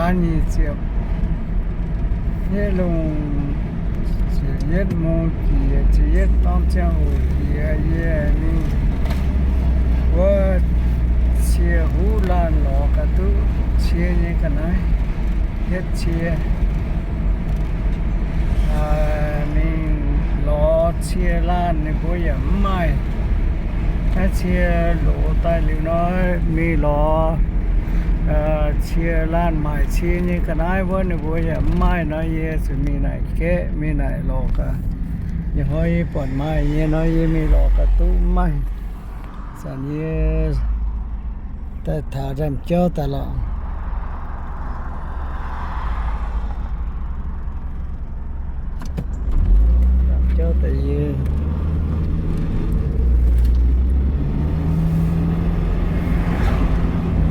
Nyic ziepc yietv lungh, ziepc yietv mungz jiex, ziepc yietv dorn ziangh hoc jiex, yie mingh wuov cie huv laanh lorz ga'duqv cie nyei ga'naaiv, hietv cie. Mingh lorz cie laanh ninh mbuo yaac mv maaih. Naaiv cie loz daaih liuz nor, mingh lorz cie laanh maaic cie nyei ga'naaiv wuov ninh mbuo yaac mv maaih nor, yie zuqc mingh naaic gaeqv, mingh naaic lorz gaax. Ih hnoi yie buatc maaih nyei nor, yie mingh lorz gaax duqv mv maaih. Zanc yie daaih taux ndaamv-jauv daaih lorqc. Ndaamv-jauv daaih yie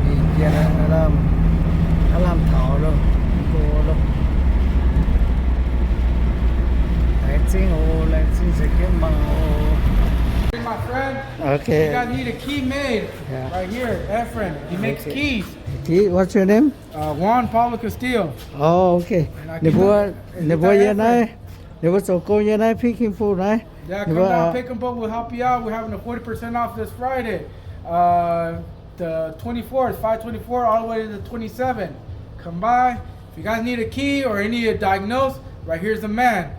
mingh jienv aav lamh, aav lamh taux loh, go loh. Laengz zingh oc, laengz zingh za'gengh mangc oc. My friend, okay. You guys need a key made. Yeah. Right here, Efren. He makes, okay, keys. Key, what's your name? Uh, Juan Pablo Castillo. Oh, okay. And I, ninh mbuo, ninh mbuo yiem naaiv, ninh mbuo zoux gong yiem naaiv Pingking Fu naaiv. Yeah, come down, pick 'em up. We'll help you out. We're having a forty percent off this Friday, uh, the twenty-fourth, five twenty-four, all the way to the twenty-seventh. Come by. If you guys need a key or you need to diagnose, right here's the man.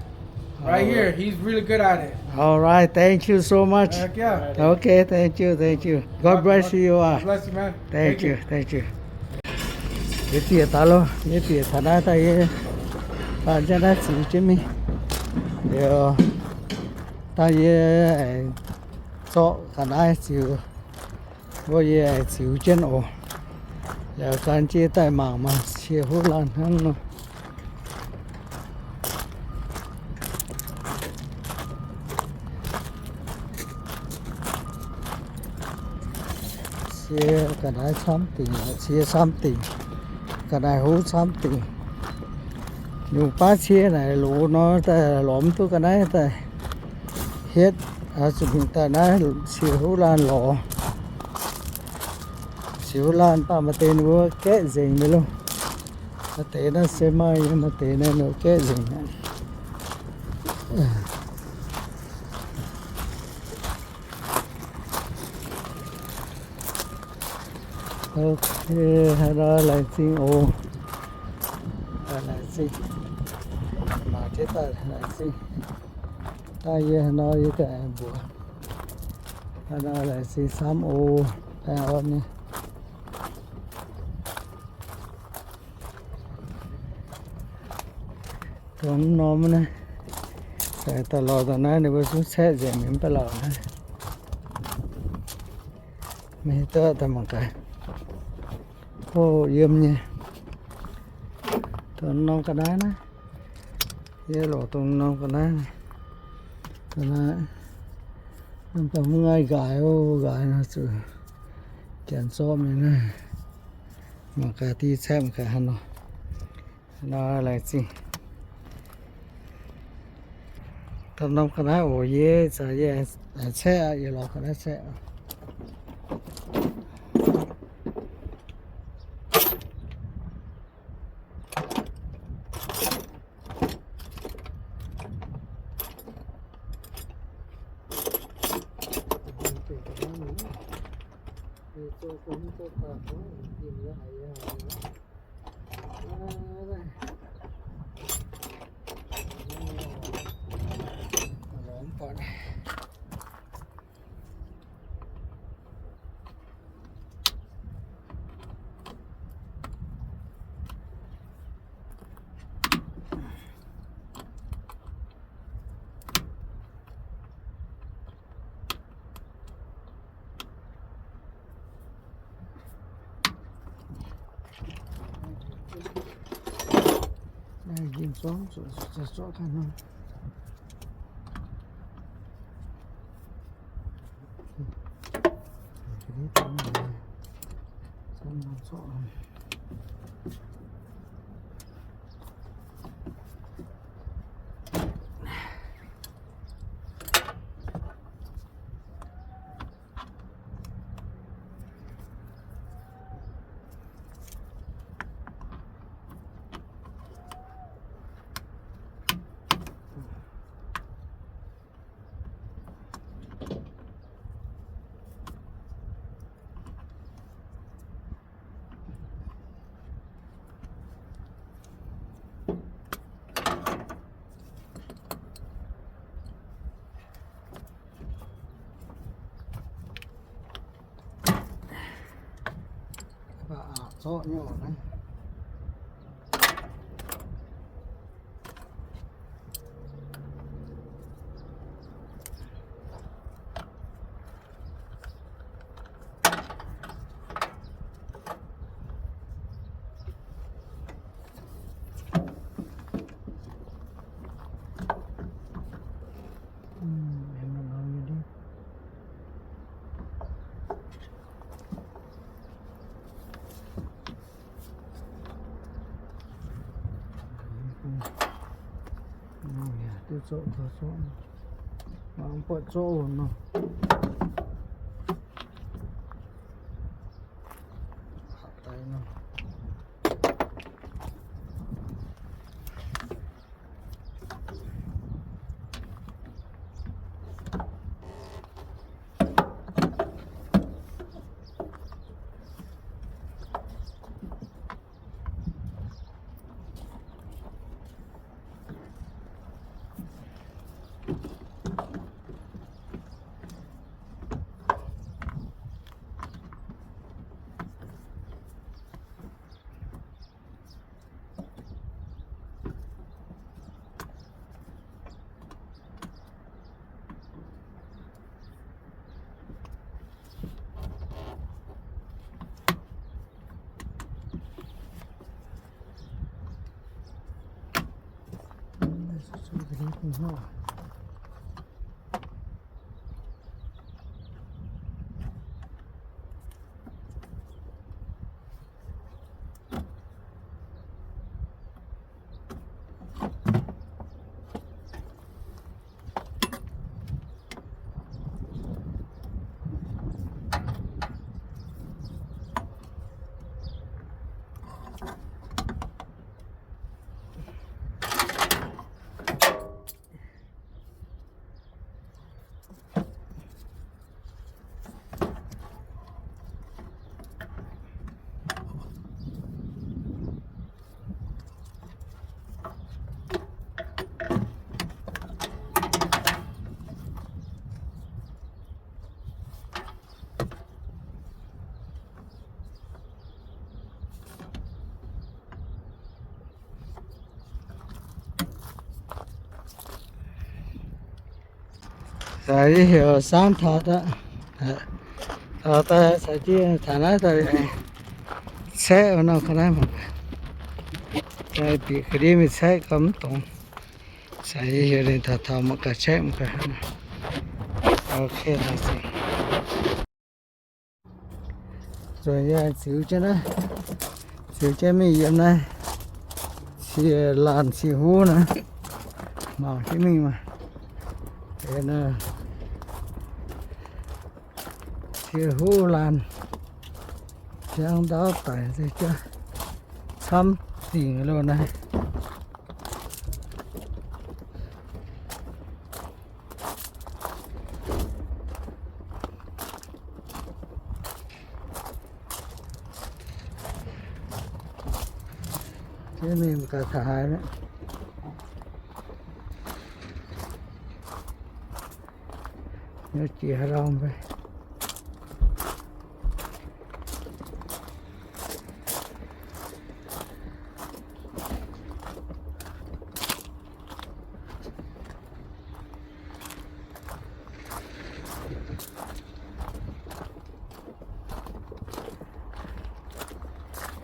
Right here. He's really good at it. All right. Thank you so much. Heck yeah. Okay. Thank you. Thank you. God bless you. God bless you, man. Thank you. Thank you. Yie bieqc daaih loh, yie bieqc taux naaiv daaih yie baac jienv naaiv ziux jienv mingh. Liuz daaih yie zorqv ga'naaiv ziux, mbuo yie ziux jienv oc. Liuz gan jienv daaih mangc maah, cie huv laanh hnangv nor. Cie ga'naaiv camv dingc, cie camv dingc, ga'naaiv huv camv dingc. Nyungc baav cie naaic loz nor daaih lorz mv duqv ga'naaiv daaih hietv, zuqc mingh daaih naaiv cie huv laanh lorz. Cie huv laanh daaih maaih deix ninh mbuo gaeqv nzengc mi'aqv loh. Maaih deix naaiv se maaih nyei, maaih deix naaiv ninh gaeqv nzengc aqv. Ok, haaix nor laengz zingh oc. Laengz zingh. Mangc jienv daaih laengz zingh. Daaih yie haaix nor yie ganh aengx mbuox. Haaix nor laengz zingh camv oc. Baengh orn nyei. Dongh norm naaiv, daaih lorz daaih naaiv ninh mbuo zungv caeqv nzengc mingh mv baac lauc naaiv. Maiv hiuv duqv daaih mangc gaax. Hov, yiem nyei. Dongh norm ga'naaiv naaiv. Yie lorz dongh norm ga'naaiv. Ga'naaiv, mv baac mv ngaih nqaaix oc, nqaaix nor zuqc janx zorqv mingh naaiv. Mangc gaax diuh caeqv mangc gaax haaix nor. Nor laengz zingh. Dongh norm ga'naaiv oc, yie za'gengh yie aengx caeqv aqv, yie lorz ga'naaiv caeqv. Naaiv nqemh zorngv, zorqv ganh nor. Zorqv nyei oc naaiv. Duqv zorqv, zorqv, mangc buatc zorqv nor. Caux heuc Saamv taux daaih, taux daaih caux jienv taux naaiv daaih caeqv nor, ga'naaiv mangc, bieqc ga'ndiev mingh caeqv gau mv dongz. Caux heuc ninh taux taux mangc gaax caeqv mangc gaax. Ok, laaix zingh. Nzuonx yaac ziux jienv naaiv, ziux jienv mingh yiem naaiv cie laanh cie huv naaiv, mangc jienv mingh maah. Cie huv laanh, jangv ndaauv daic se jaav camv dingc loh naaiv. Jienv mingh gaax taux haaix mi'aqv. Nyouz jiex haaix lauh mv bei.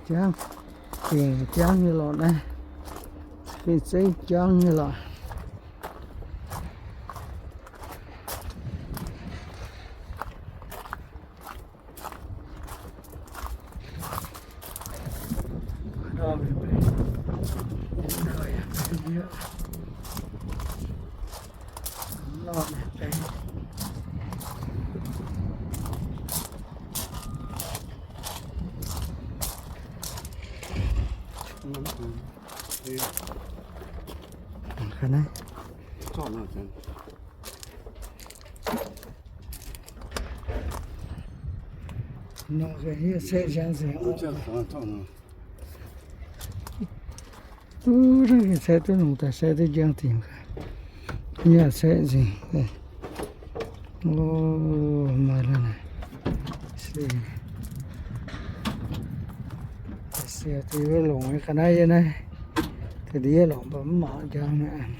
Jangv, dingc jangv nyei lorqc naaiv. Fih zeiv jangv nyei lorqc. Nongc ga'hiev saeqv njang nzengc. Duqv naaiv ga'hiev saeqv duqv nongc daaih saeqv duqv njang dingc. Nyaah saeqv nzengc. O, maaih lorqc naaic. Se Yie wuov longc ga'naaiv yie naaiv, da'ndiev longc mv mangc njang aqv.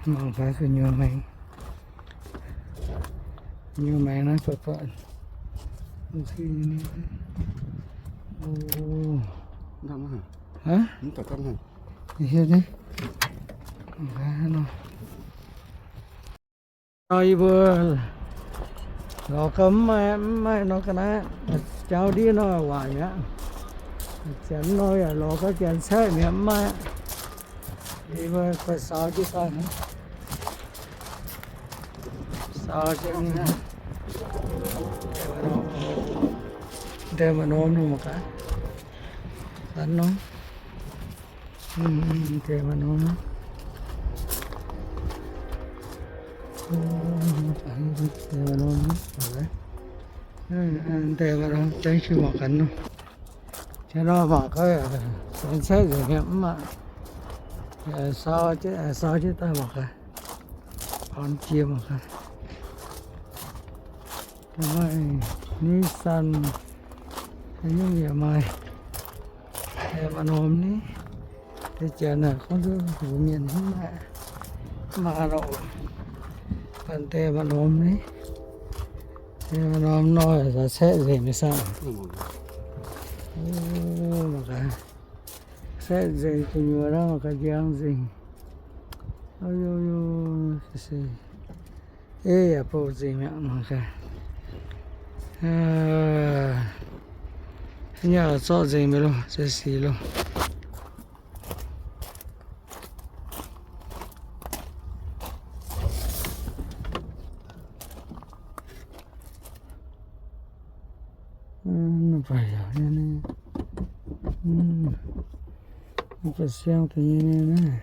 Mangc gaax gu'nyuoz maengx, gu'nyuoz maengx naaiv buatc buatc. Hnangv, hiuv nyei. Nor yie mbuo lorz gau mv maaih, mv maaih nor ga'naaiv, jauv ndiev nor waac mi'aqv. Janx nor yaac lorz gau janx caeqv mi'aqv, mv maaih aqv. Yie mbuo kuh saau jienv daaih, saau jienv deix maaih norm nor mangc gaax. Zanc nor. Deix maaih norm. Deix maaih norm. Deix maaih norm, janx sui mangc gaax nor. Janx nor mangc gaax, janx caeqv nzengc mi'aqv, mv maaih. Saau jienv, saau jienv daaih mangc gaax. Orn jiex mangc gaax. Maaih Nissan, nyungc yaac maaih. Maaih norm ni. Deix janx naaic gorngv duqv mbuox mienh mv maaih, mv maaih lorqc. Banh deix maaih norm ni. Deix maaih norm nor, caeqv nzengc mingh saah. Mangc gaax, caeqv nzengc gu'nyuoz naaiv mangc gaax njang nzengc. Ei yaac bouh nzengc mi'aqv mangc gaax. Nyei zorqv nzengc mi'aqv loh, se sic loh. Mv baac yaac nyei, mv baac siang deix nyei naaiv.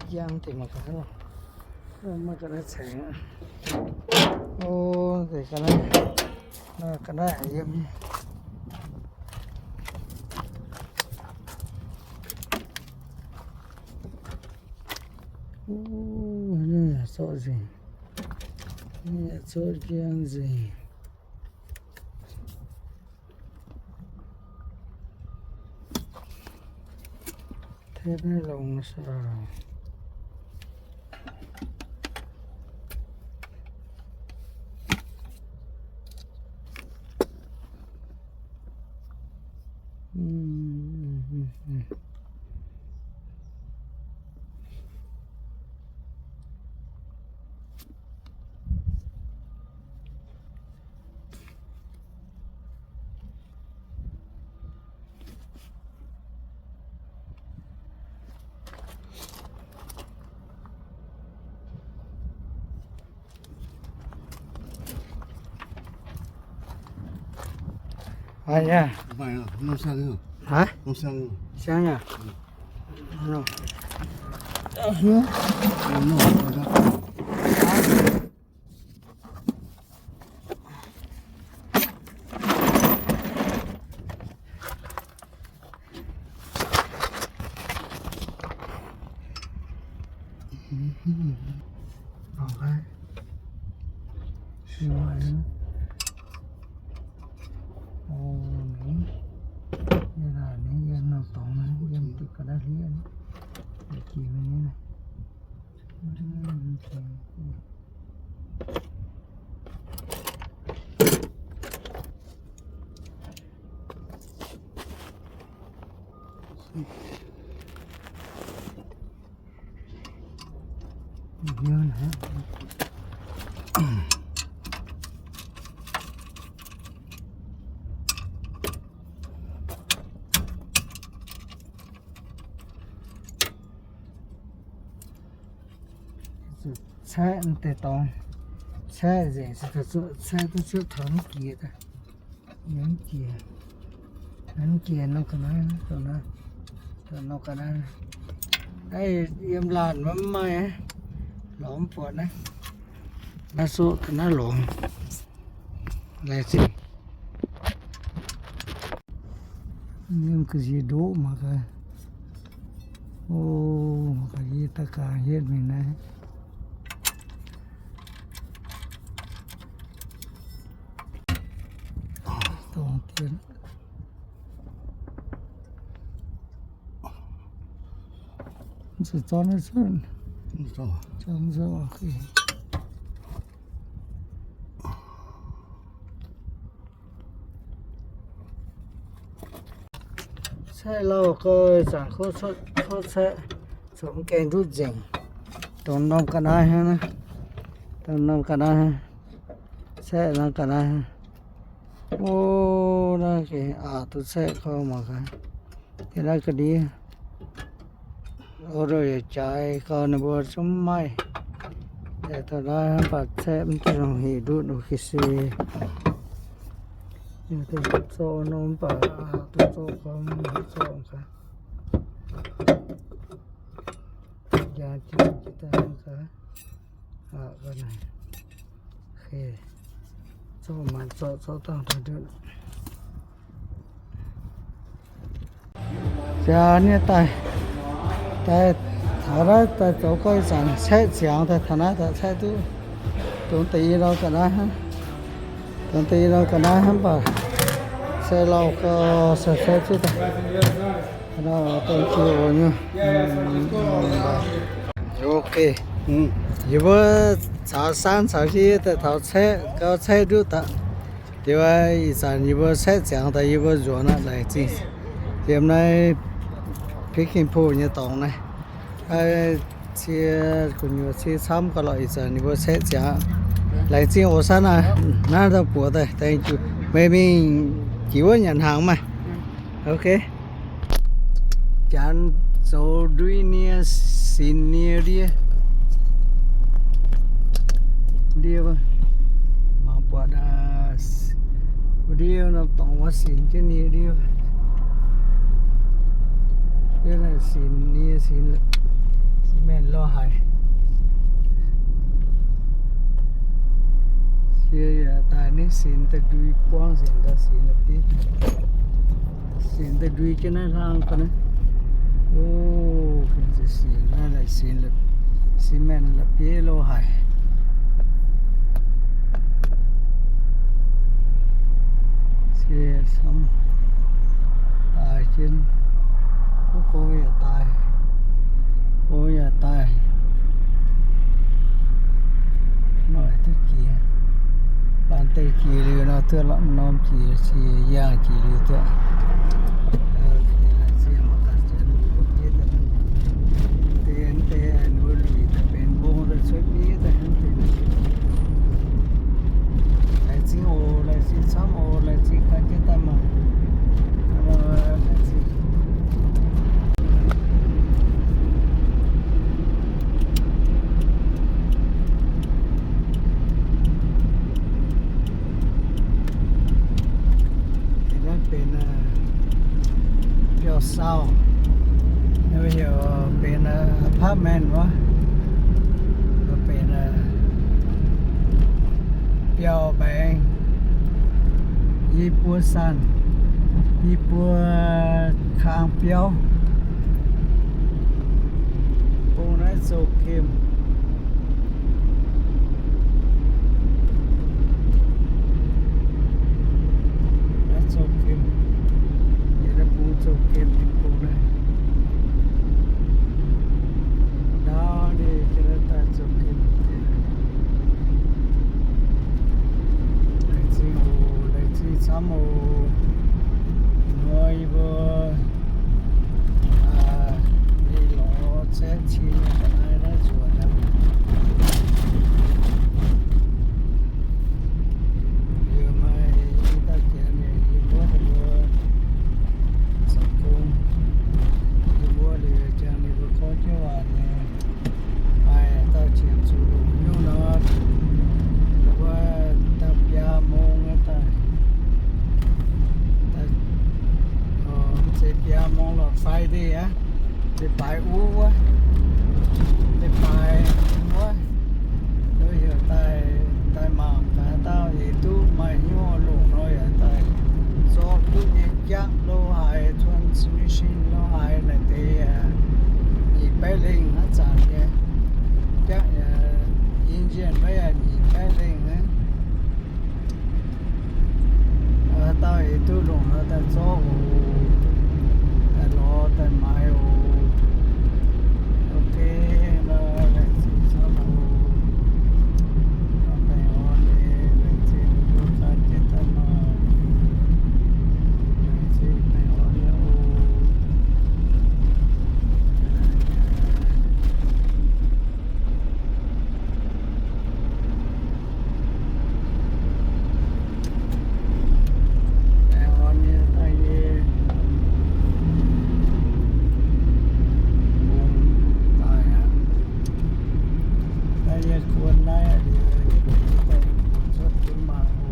Njang deix mangc gaax, maiv ga'naaiv caengx aqv. O, deix ga'naaiv, ga'naaiv yiem. Zorqv nzengc, zorqv njang nzengc. Tepv naaiv longx saah. Haaix nyungc? Haaix? Siang nyei. Caeqv deix dorngx, Caeqv nzengc, caeqv duqv cuotv taux mv jiex, mv jiex, mv jiex norm ga'naaiv, norm ga'naaiv. Yiem laanh maiv maaih, lorz mv buatc naaiv. Naaiv soqv ga'naaiv lorz. Laengz zingh. Yiem ga'nziex ndoqv mangc gaax. O, mangc gaax yie daaih ga'hietv mingh naaiv. Dongh dien. Zuqc zorqv naaiv cuotv. Zorqv, zorqv, okay. Caeqv lauh gau, zanc kuv cuotv caeqv, zoux mv gaengh nduqv nzengc. Dongh norm ga'naaiv hnangv naaiv. Dongh norm ga'naaiv hnangv. Caeqv norm ga'naaiv hnangv. O, naaiv gengh aqc duqv caeqv gau mangc gaax. Yie naaiv ga'ndiev order yaac jaaix gau, ninh mbuo zungv mv maaih. Yaac taux naaiv mv baac caeqv mv duqv longc hec nduqv, okay se. Zorqv nor mv baac duqv zorqv gau, mv haih zorqv gaax. Jaax jienv jienv daaih gaax. Zorqv maanc zorqv, zorqv dangh daaih nduqv. Jaax nyei daaih, daaih taux naaiv daaih zoux gau ih zanc caeqv ziangx daaih taux naaiv daaih caeqv duqv dongh deix i norm ga'naaiv hnangv. Dongh deix i norm ga'naaiv hnangv baac se lauh gau se caeqv duqv daaih. Thank you. Ok. Yie mbuo caux San caux yie daaih taux caeqv, gau caeqv nduqv daaih. Liuz ih zanc yie mbuo caeqv ziangx daaih yie mbuo nzuonx aqv, laengz zingh. Yiem naaiv Pingh Ging Pou nyei dorngx naaiv. Cie gu'nyuoz cie camv gau lorqc, ih zanc ninh mbuo caeqv ziangx aqv. Laengz zingh oc San aac, naaiv daaih buoz daaih, thank you. Meih mingh jiex wuov nyanc hnaangx maah. Ok. Janx zoux ndui nie, sinx nie ndie. Ndie, mangc buatc ndie norm dorngx wuov sinx jienv nie ndie. Ndie naaiv sinx nie, sinx, sinx maengh lo haic. Cie yaac daaih nitv sinx daaih ndui buangv sinx daaih sinx la'bieiv. Sinx daaih ndui jienv naaiv hlang ga'naaiv. O, sinx naaiv laaic sinx, sinx maengh la'bieiv lo haic. Cie camv daaih jienv, mv go yaac daaih, go yaac daaih. Noic duqv jiex, baan deix jiex liuz nor duqv lorqc, norm jiex cie yangh jiex liuz duqv. Deix, deix, luic daaih benx mbong daaih cuotv miev daaih hnangv deix. Laengz zingh oc, laengz zingh camv oc, laengz zingh gan jienv daaih mangc. Laengz zingh. Naaiv benx biauv-saauh, heuc benx apartment wuov, benx biauv-maengx, i buo sanh, i buo kang biauv. Bung naaiv zouv-gemh. Naaiv zouv-gemh. Yie naaiv bung zouv-gemh nyei bung naaiv. Ndau ninh jiex daaih zouv-gemh. Laengz zingh oc, laengz zingh camv oc. Nor yie mbuo mingh lorz caeqv cin nyei ga'naaiv naaiv nzuonx aqv. Liuz maaih i dauh janx ninh yie mbuo mbuo zoux gong, yie mbuo liuz jangx ninh mbuo gorngv jienv waac nyei. Maaih dauh janx zuqc longc nyungc nor, Jangv lo haiz, transmission lo haiz naaic deix nyic baeqv lengh hnangv zanc nyei. Jangv, engine maiv yaac nyic baeqv lengh hnangv. Haaix dauh eix duqv longc haaix dauh zorqv oc. Daaih lorz daaih maaiz oc. Ok, nor laengz zingh camv oc. Baengh orn nyei, laengz zingh mbuo gan jienv daaih nor. Laengz zingh baengh orn nyei oc. Baengh orn nyei dangh yie daaih aqv. Dangh yie kuon naaiv liuz, yie daaih cuotv bun mangc oc.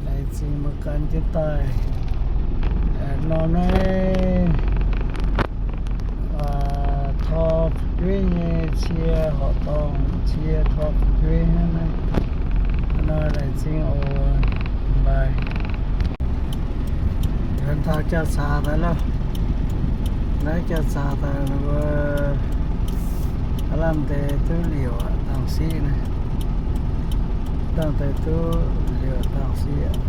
Laengz zingh mbuo gan jienv daaih. Norm naaiv tor fu'jueiv nyei cie horqc dorngh, cie tor fu'jueiv hnangv naaiv. Hnangv nor laengz zingh oc. Mv baac taux jauv-saax daaih loh. Naaiv jauv-saax daaih mbuo aav lamh deix duqv liouc aqv, dangh siqv naaiv. Dangh deix duqv liouc dangh siqv aqv.